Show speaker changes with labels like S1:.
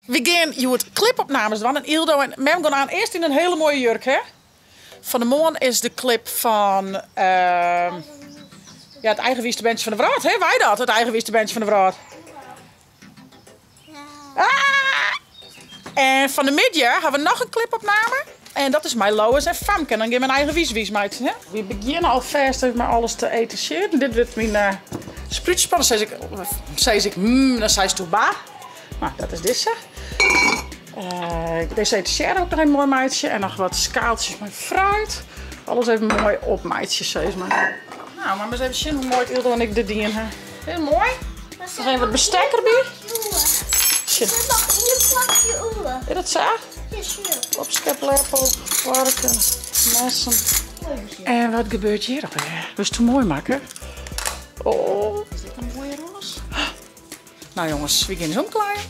S1: Wy gean hjoed klipopnames dwaan en Yldo en mem gean aan earst yn in hele moaie jurk, hè? Fan 'e moarn is de klip fan ja, it eigenwiiste bandsje fan de wrâld, hè? Wy dat, it eigenwiiste bandsje fan de wrâld. Ah! En fan 'e middei ha we noch in klipopname. En dat is mei Lois en Famke. En dan gean we in eigenwiis wiis meitsjen, hè? Wy begjinne alfêst even mei alles te etazjearen. Dit wurdt myn uh, sprútspan. Dan sis ik, sis ik mm, dan seisto ba. Nou, dat is dizze. Uh, dizze etazjêre ook noch even moai meitsje. En noch wat skaaltsjes mei fruit. Alles even moai opmeitsje, sis mar. Nou, mar ris even sjen hoe moai it Yldo en ik dit dien ha. Heel moai. Nog even wat bestek derby.
S2: Er zit nog ien plakje oer.
S1: Is dat sa?
S2: Ja, sjoch.
S1: Opskeplepel, foarken, messen. En wat gebeurt hjir alweer? Wurdst hoe moai makke? Oh.
S3: Is dit in moaie roas?
S1: Nou jongens, we gean eens omklaaien.